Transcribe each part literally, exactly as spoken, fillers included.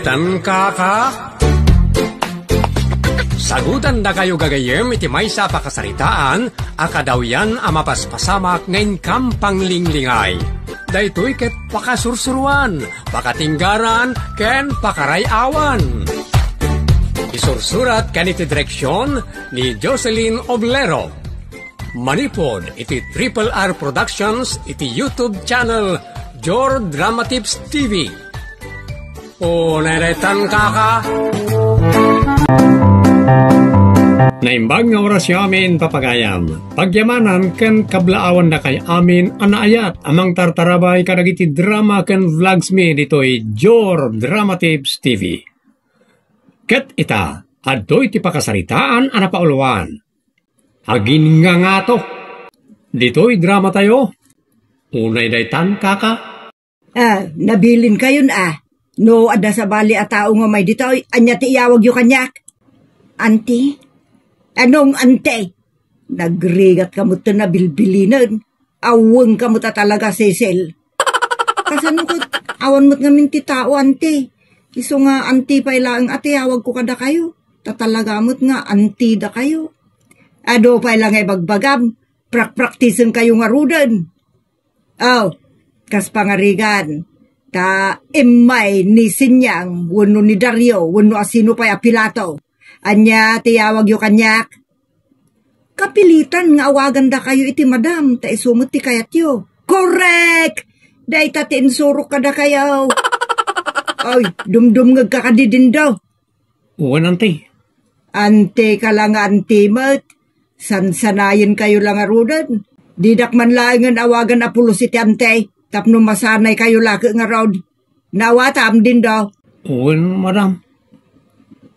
Tan kaka? Sagutandakayo gagayyem iti maysa a pakasaritaan a kadawyan a mapaspasamak nga inkam panglinglingay. Daytoy ket pakasursuruan, pakatinggaran, ken pakaray-awan. Isursurat ken iti direksion ni Jocelyn Oblero. Manipud iti Triple R Productions iti YouTube channel Jor Drama Tips T V. O, neretan kaka. Naimbag nga orasyo amin, papagayam. Pagyamanan ken kablaawandakay amin a naayat a mangtartarabay kadagiti drama ken vlogs mi ditoy Jor Drama Tips T V. Ket ita, adtoy ti pakasaritaan a napauluan. Agingangato. Ditoy dramatayo. Unay daytan, kaka. Ah, nabilinkayon a. No adda sabali a tao nga umay ditoy, ania ti iyawagyo kaniak? Anti? Anong anti? Nagrigat ka met ta nabilbilinen. Awan ka met a talaga, Cecil. Kasano ket awan met ngamin ti tao, anti? Isu nga anti pay laeng a ti awagko kadakayo. Ta talaga met nga anti dakayo. Adu pay la nga ibagbagam, prakpraktisenkayo ngaruden. Aw, kas pangarigan, ta immay ni Sinyang wenno ni Dario wenno asino pay a Pilato. Ania ti yawagyo kaniak? Kapilitan nga awagandakayo iti madam, ta isu met ti kayatyo. Korek! Dayta ti insurok kadakayo. Ay, dumdumngegka kadi, Dindo? Wen, anti. Anti ka la nga anti met. Sansanayenkayo la ngaruden. Didak man laengen awagan a pulos iti anti, tapno masanaykayo la ket ngarud. Naawatam, Dindo? Wen, madam.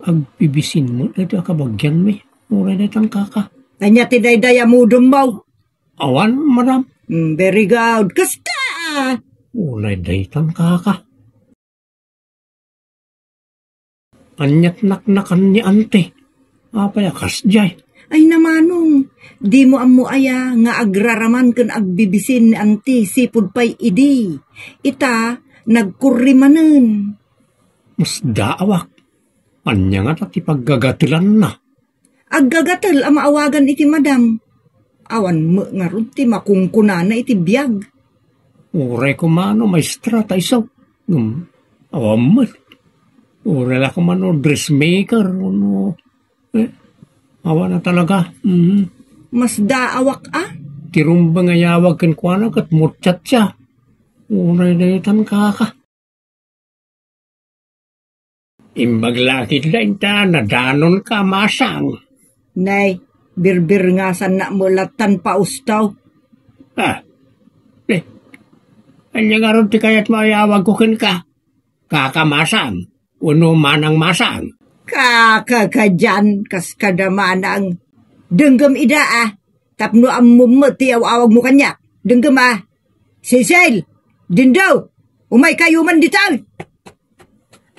Agbibisin met daytoy a kabagianmi. Uray daytan, kaka. Ania ti dayday a mudummo? Awan, madam. Mm, very good. Kasta! Uray daytan, kaka. Ania't naknakan ni anti. Apay a kasdiay? Ay, namanong, dimo ammo aya nga agraraman ken agbibisin ni anti sipud pay idi. Ita, nagkurri manen. Masdaawak. Ania ngata ti paggagatelanna? Aggagatel a maawagan iti madam. Awan met ngarud ti makungkunana iti biag. Uray koma no maestra ta isu. Ngem, awan met. Uray la koma no dressmaker, no, eh, awan a talaga. Mhm. Masdaawak a? Ti rumbeng a yawag kenkuana ket muchacha. Uray daytan, kaka. Imbag la ketdi dayta, nadanonka, masang. Nay, birbirngasannak met lattan, Pausto. Ah, eh, ania ngarud ti kayatmo a yawagko kenka? Kaka masang, wenno manang masang? Kaka kadian, kas kada manang. Denggem ida a, tapno ammom met ti aw-awagmo kaniak. Denggem a. Cecil! Dindo! Umaykayo man ditoy!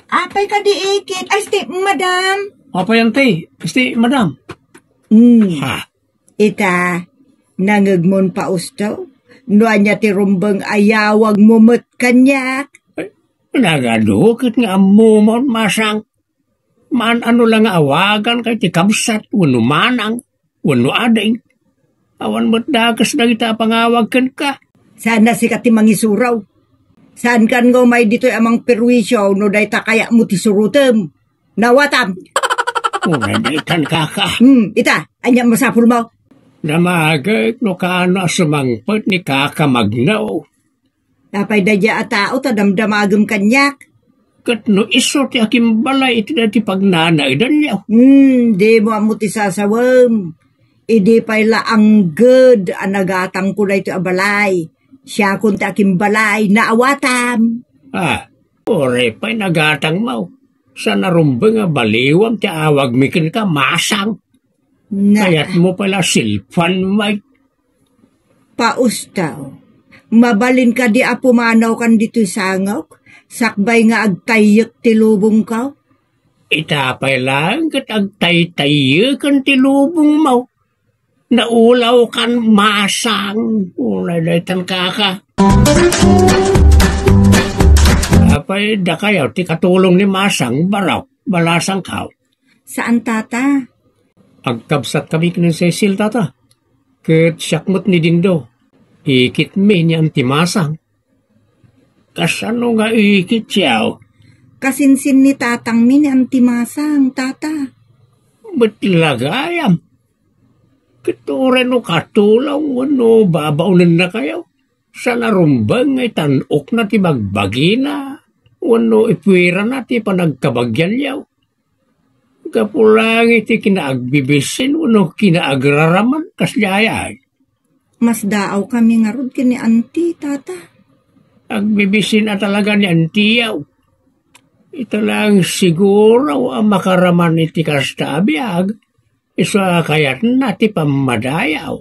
Apay kadi ikit? Ay, sti, madam. Apay, anti? Sti, madam. Hmm. Ha? Ita, nangngegmon, Pausto? No ania ti rumbeng a yawagmo met kaniak? Ay, nagadu ket nga ammomon, masang. Maan-ano la nga awaganka iti kabsat wenno manang wenno ading. Awan met dakes dagita a pangawag kenka. Saan a sika ti mangisuro. Saankan nga umay ditoy a mangperwisyo no dayta kayatmo ti surotem. Naawatam. Uray daytan, kaka. Hmm, ita, ania masapulmo? Damagek no kaano a sumangpet ni kaka Magno. Apay daydiay a tao ta damdamagem kaniak? Ket no isu ti akimbalay iti daytoy pagnanaedanyo. Hmm, dimo ammo ti sasawem. Idi pay la angged a nagatangko daytoy a balay, siakon ti akimbalay, naawatam. Ah, uray pay nagatangmo. Saan a rumbeng a baliwam ti awagmi kenka, masang. Na- Kayatmo pay la silpan, Mike. Pausto, mabalin kadi a pumanawkan ditoy sangok, sakbay nga agtayyek ti lubongko? Ita pay laeng ket agtaytayyeken ti lubongmo. Naulawkan, masang. Uray daytan, kaka. Ah, Pay dakayaw ti katulong ni Masang, Barok, balasangkaw. Saan, Tata. Agkabsat kami ken ni Cecil, Tata. Ket siak met ni Dindo. Ikitmi ni Anti Masang. Kasano nga ikityo? Kasinsin ni tatangmi ni Anti Masang, Tata. Met la gayam. Ket uray no katulong wenno babaonennakayo, saan a rumbeng nga itan-okna ti bagbagina wenno ipuirana ti panagkabagianyo. Gapu laeng iti kinaagbibisin wenno kinaagraraman, kasdiay. Masdaawkami ngarud ken ni Anti, Tata. Agbibisin a talaga ni Antiyaw. Ita laeng siguro a makaraman iti kasta a biag, isu a kayatna ti pammadayaw.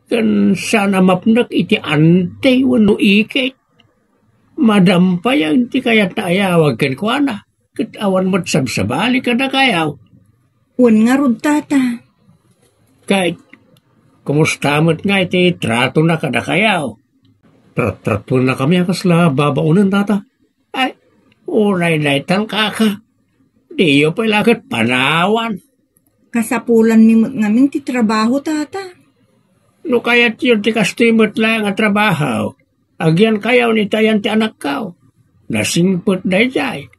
Ken saan a mapnek iti anti wenno ikit. Madam pay ti kayatna a yawag kenkuana. Ket awan met sabsabali kadakayaw. Wen ngarud, Tata. Ket, kumusta met nga iti tratona kadakayaw? Trattratuennakami a kasla babaonen, Tata. Ay, unay daytan, kaka. Diyo pay la ket panawan. Kasapulanmi met ngamin ti trabaho, Tata. No kayatyo ti kastoy met laeng a trabaho, agiankayo ni tayan ti anakko. Nasingpet daydiay.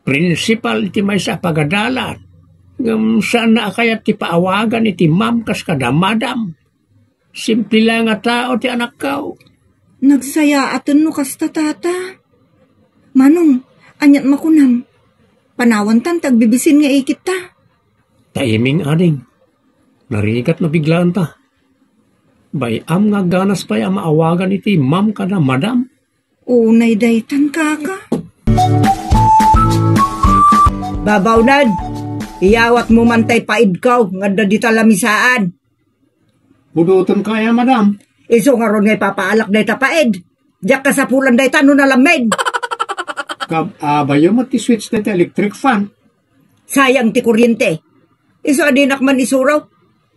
Prinsipal iti maysa a pagadalan. Ngem saanna a kayat ti paawagan iti ma'am kas kada madam. Simple laeng a tao ti anakko. Nagsayaaten no kasta, Tata. Manong, aniat makunam? Panawantan ti agbibisin nga ikitta. Timing, ading. Narigat no biglaan ta. Bay-am nga agganas pay a maawagan iti ma'am kada madam. Unay daytan, kaka. Babaonen, iyawatmo man tay paidko nga adda dita lamisaan. Pudotenka aya, madam? Isu ngarud nga ipapaalak dayta paid. Diak kasapulan dayta no nalammid. Kab-abayo met ti switch dayta electric fan. Sayang ti kuryente. Isu a dinak man isuro.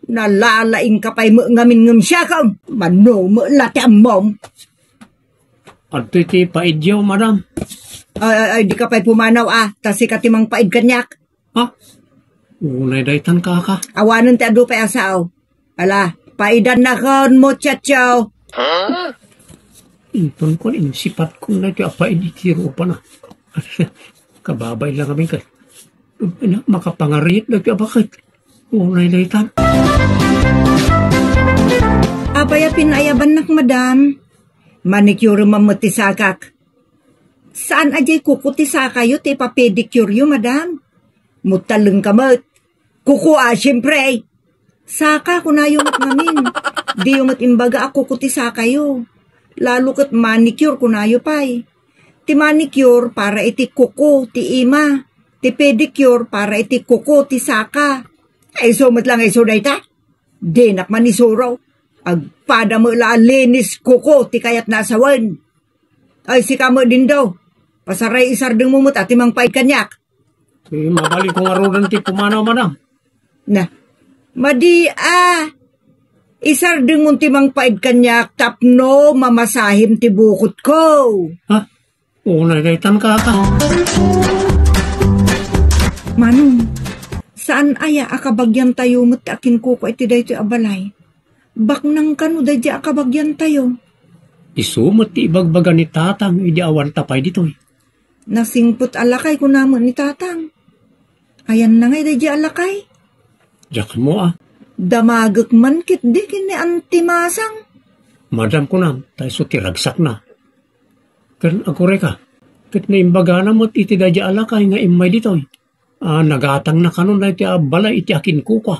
Nalalaingka pay met ngamin ngem siakon. Mano met la ti ammom. Adtoy ti paidyo, madam. Ay, ay, ay, dika pay pumanaw, a. Ta sika ti mangpaid kaniak. Ha? Unay daytan, kaka. Awanen ti adu pay a sao. Ala, paidannakon, muchacho. Inton kuan, insipatkon daytoy a paid iti rupana. Kababay la ngamin kay. Makapangarit daytoy a baket. Unay daytan. Apay a pinaayabannak, madam? Manicure man met ti sakak. Saan a diay kuko ti sakayo ti ipapedicure-yo, madam? Muttalengka met. Kuko a, siempre. Saka, kunayo met ngamin. Diyo met imbaga a kuko ti sakayo. Lalo ket manicure, kunayo pay. Ti manicure para iti kuko ti ima. Ti pedicure para iti kuko ti saka. Ay, isu met la nga isu dayta. Dinak man isuro. Agpada met la a linis kuko ti kayatna a sawen. Ay, sika met, Dindo. Pasaray, isardengmo met a ti mangpaid kaniak. Eh, mabalinko ngaruden ti pumanaw, madam. Na, madi a. Isardengmo ti mangpaid kaniak tapno mamasahim ti bukotko. Ha? Unay daytan, kaka. Manong, saan aya a kabagiantayo met ti akinkukua iti daytoy a balay? Baknang kano daydiay a kabagiantayo. Isu met ti ibagbaga ni tatang idi awanta pay ditoy. Nasingpet a lakay, kuna met ni tatang. Ayanna ngay daydiay a lakay? Diak ammo a. Damagek man ketdi ken ni Anti Masang. Madam, kunam, ta isu ti ragsakna. Ken agkurayka, ket naimbagana met iti daydiay a lakay nga immay ditoy. A, nagatangna kanon daytoy a balay iti akinkukua.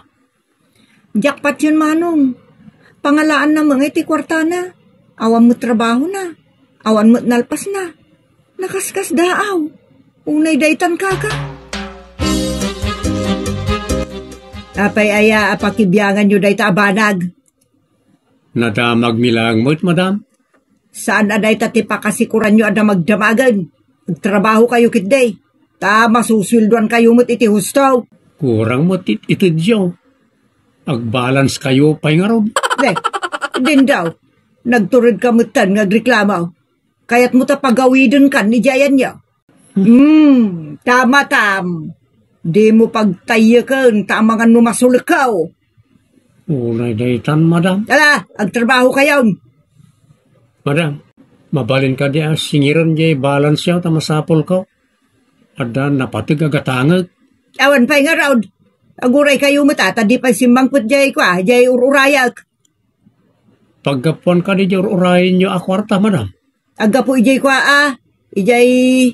Diak patien, manong. Pangalaanna met ngay ti kuartana. Awan met trabahona. Awan met nalpasna. Nakaskasdaaw. Unay daytan, kaka. Apay aya a pakibianganyo dayta a banag? Nadamagmi laeng met, madam. Saan a dayta ti pakasikuranyo a damagdamagen. Agtrabahokayo ketdi. Ta masusueldoankayo met iti husto. Kurang met it-, itedyo. Agbalanskayo pay ngarud. Ne, Dindo, nagturedka metten nga agreklamo. Kayatmo ta pagawidenkan idiay ania? Hmm, tama tam. Dimo pagtayyeken ta amangan no masulekkaw. Unay daytan, madam. Ala, agtrabahokayon. Madam, mabalin kadi a singiren jay balansiaw ta masapulko? Adda napateg a gatangek. Awan pay ngarud. Aguraykayo met a, ta di pay simmangpet jay kua, jay ur-urayak. Paggapuan kadi jay ur-urayenyo a kuarta, madam? Aggapu idiay kua a, idiay,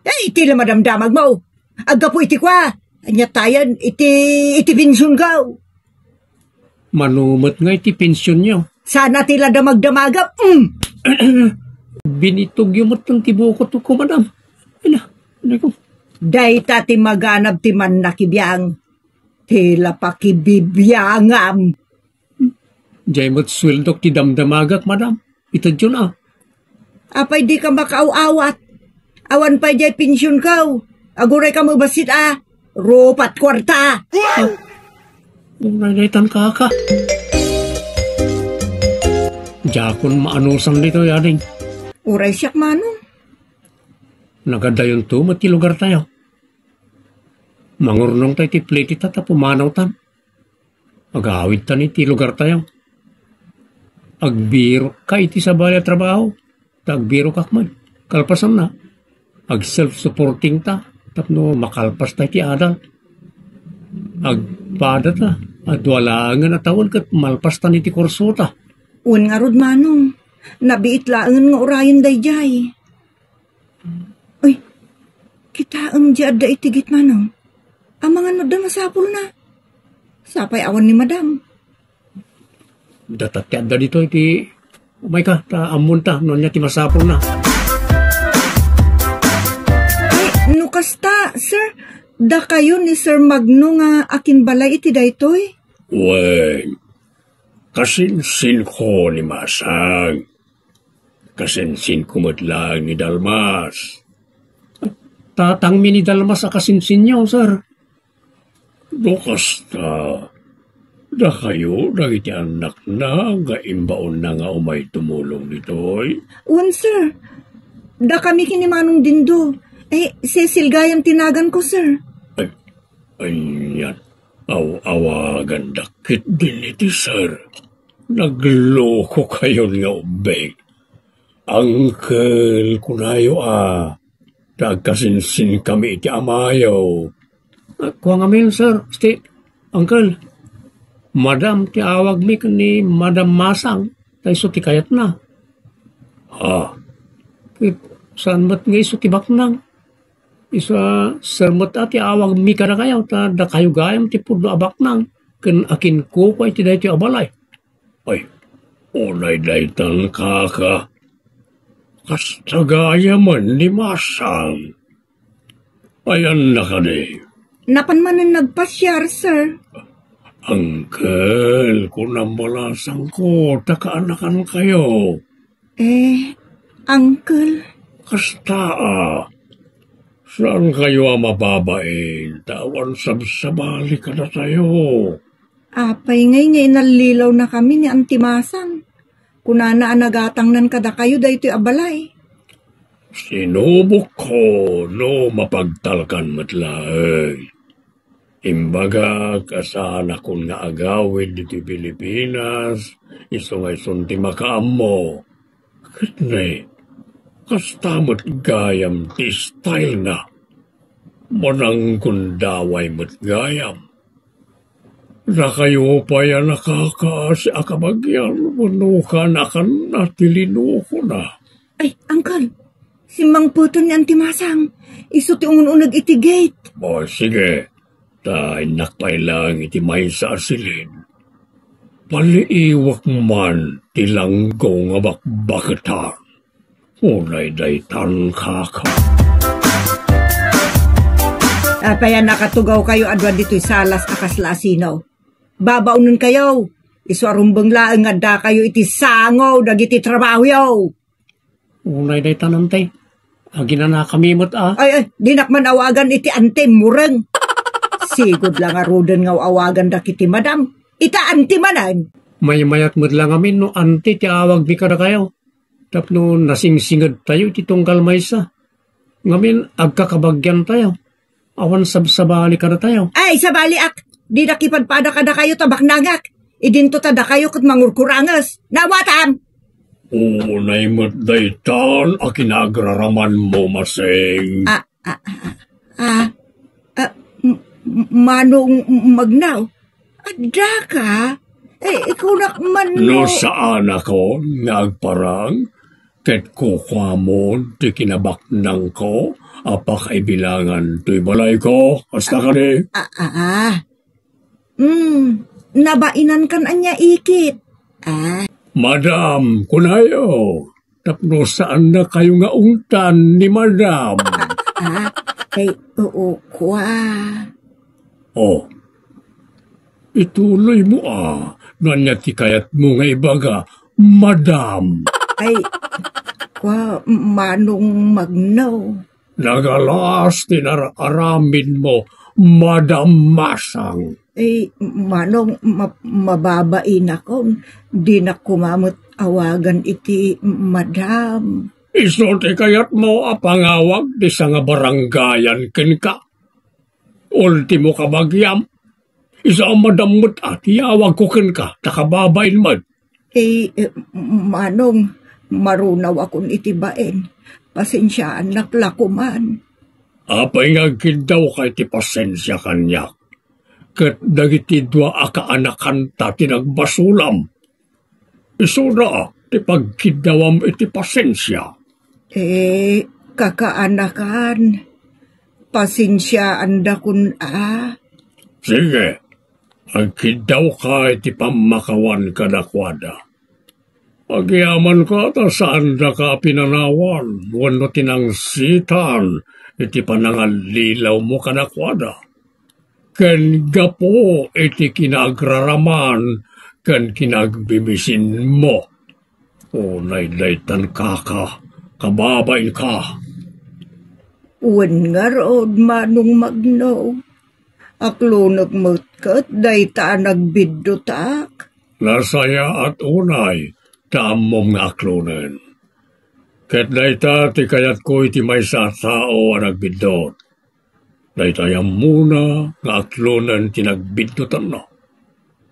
eh, iti la madamdamagmo. Aggapu iti kua, ania tayen, iti, iti pensionko. Mano met nga iti pensionyo? Saan a ti la damagdamagam, mm. Binitogyo met ti bukotko, madam. Ala, ala ko. Dayta ti maganab ti mannakibiang. Ti la pakibibiangam. Jay met sueldok ti damdamagak, madam. Itedyon a. Apay dika makaaw-awat? Awan pay jay pensionko. Agurayka met bassit a. Rupat kuarta. Ah, unay daytan, kaka. Diakon maanusan ditoy, ading. Uray siak, manong. Nagadayonto met ti lugartayo. Mangurnongta iti plitita ta pumanawtan. Agawidtan iti lugartayo. Agbirokka iti sabali a trabaho, ta agbirokak met. Kalpasanna, ag-self-supportingta tapno makalpasta iti adal. Agpadata, adua laengen a tawen ket malpastan iti kursota. Wen ngarud, manong, nabiit laengen nga urayen daydiay. Uy, kitaem di adda iti gate, manong. Amangan no adda masapulna. Sapay awan ni madam. Data ti adda ditoy ti, umayka, ta ammonta no ania ti masapulna. Ay, no kasta, sir, dakayo ni Sir Magno nga akinbalay iti daytoy? Wen, kasinsinko ni Masang. Kasinsinko met laeng ni Dalmas. Tatangmi ni Dalmas a kasinsinyo, sir. No kasta, dakayo dagiti annakna nga imbaonna nga umay tumulong ditoy? Wen, sir. Dakami ken ni Manong Dindo. Eh, Cecil gayam ti naganko, sir. Ay, anian. Aw-awagandak ketdin iti sir. Naglokokayon nga ubbing. Uncle, kunayo a, ta agkasinsinkami iti amayo. Ah, kua ngamin, sir. Sti, uncle, madam ti awagmi ken ni Madam Masang, ta isu ti kayatna. Ha? Ket saan met nga isu ti baknang? Isu a, sir met a ti awagmi kadakayo, ta dakayo gayam ti pudno a baknang ken akinkukua iti daytoy a balay. Ay, unay daytan, kaka. Kasta gayamen ni Masang. Ayanna kadi? Napan manen nagpasiar, sir. Uncle, kunam balasangko, ta kaanakankayo. Eh, uncle? Kasta a. Saankayo a mababain, ta awan sabsabali kadatayo. Apay ngay nga inallilawnakami ni Auntie Masang? Kunana a nagatangnan kadakayo daytoy a balay. Sinubokko no mapagtalkan met laeng. Imbagak a saanakon nga agawid iti Pilipinas, isu nga isun ti makaammo. Ket ne, kasta met gayam ti style na. Mananggundaway met gayam. Dakayo pay a nakakaasi a kabagian wenno kaanakanna ti linokona. Ay, uncle, simmangpeten ni Auntie Masang. Isu ti ungun-uneg iti gate. O, sige. Ta innak pay laeng iti maysa a silid. Paliiwek man ti langgo nga bakbaketan. Unay daytan, kaka. Apay a nakatugawkayo a dua ditoy salas a kasla asino? Babaonenkayo. Isu a rumbeng laeng nga addakayo iti sango dagiti trabahoyo. Unay daytan, ante. Aginanakami met a. Ay, ay, dinak man awagan iti ante, mureng. Sigud la ngaruden nga awagan dagiti madam. Ita ante manen. Maymayat met la ngamin no ante ti awagmi kadakayo. tapno nasingsingedtayo iti tunggal maysa. Ngamin, agkakabagiantayo. Awan sabsabali kadatayo. Ay, sabaliak! Dinak ipadpada kadakayo ta baknangak. Idinto ta dakayo ket mangurkuranges. Naawatam! Unay met daytan a kinagraramanmo, Masing. Ah, ah, ah, ah, ah, m-, m-, Manong Magnaw, addaka? Eh, ikunak man no. No saanakon nga agparang, ket kukuamon ti kinabaknangko a pakaibilangan toy balayko. Kasta kadi? Ah, ah, ah. Hmm, nabainankan ania ikit? Ah. Madam, kunayo. Tapno saannakayo nga ungtan ni Madam. Ah, ah, ay, oo, kua. Oh, ituloy mo, a, no ania ti kayatmo nga ibaga, Madam. Ay, kua, Manong Magnaw. Nagalas ti nar-aramidmo, Madam Masang. Ay, Manong, ma-, mababainakon. Dinak koma met awagan iti Madam. Isu ti kayatmo a pangawag ti sangabarangayan kenka? Ultimo kabagiam, isu a Madam met a ti awagko kenka, ta kababain met. Eh, eh, Manong, marunawakon iti bain. Pasensiaannak la koman. Apay nga agkiddawka iti pasensia kaniak? Ket dagiti dua a kaanakanta ti nagbasulam. Isuna ti pagkiddawam iti pasensia. Eh, kakaanakan, pasensiaandakon a. Sige, agkiddawka iti pammakawan kadakuada. Agyamankon ta saandaka a pinanawan wenno tinangsitan iti panangallilawmo kadakuada. Ken gapu iti kinaagraraman ken kinaagbibisinmo. Unay daytan, kaka, kababainka. Wen ngarud, Manong Magno, aklonek met ket dayta a nagbiddutak. Nasayaat unay ta ammom nga aklonen. Ket dayta ti kayatko iti maysa a tao a nagbiddut. Dayta ammona nga aklonen ti nagbiddutanna.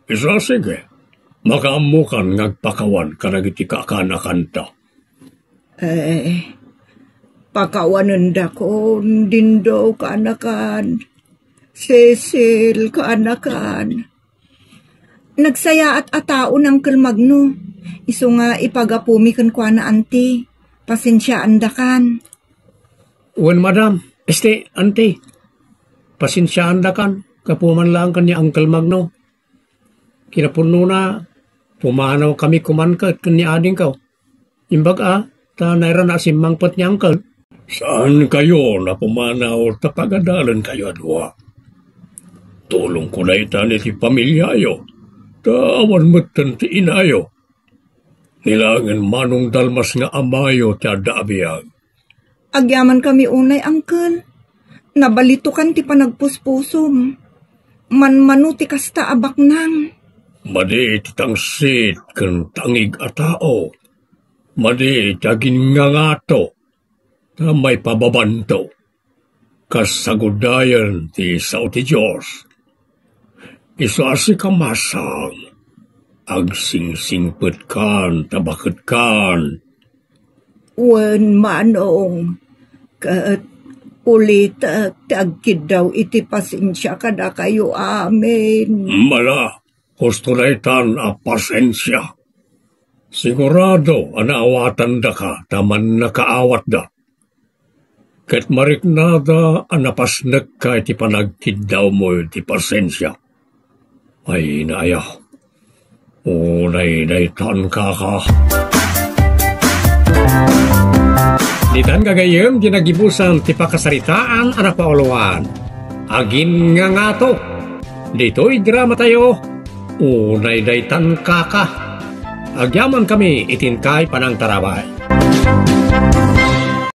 Isu a sige, makaammokan nga agpakawan kadagiti kakaanakanta. Eh, pakawanendakon, Dindo, kaanakan. Cecil, kaanakan. Nagsayaat a tao ni Uncle Magno. Isu nga ipagapumi kenkuana, Auntie. Pasensiaandakan. Wen, Madam. Este, Auntie. Pasensiaandakan. Gapu man laeng ken ni Uncle Magno. Kinapudnona, pumanawkami koman ket ken ni adingko. Imbag a, ta nairana a simmangpet ni Uncle. Saankayon a pumanaw ta pagadalenkayo a dua. Tulongko daytan iti pamiliayo, ta awan metten ti inayo. Ni laengen Manong Dalmas nga amayo ti adda a biag. Agyamankami unay, Uncle. Nabalitokan ti panagpuspusom. Manmano ti kasta a baknang. Madi ti tangsit ken tangig a tao. Madi ti aginngangato, ta maipababanto. Kas sagudayen ti sao ti Dios. Isu a sika, Masang, agsingsingpetkan ta baketkan. Wen, Manong, ket ulitek ti agkiddaw iti pasensia kadakayo amin. Mala, husto daytan a pasensia. Sigurado a naawatandaka ta mannakaawatda. Ket mariknada a napasnekka iti panagkiddawmo iti pasensia. Ay, naayaw. Unay daytan, kaka. Ditan gagayyem ti nagibusan ti pakasaritaan a napauluan. Aginngangato. Ditoy dramatayo, Unay daytan, kaka. Agyamankami iti inkay panangtarabay.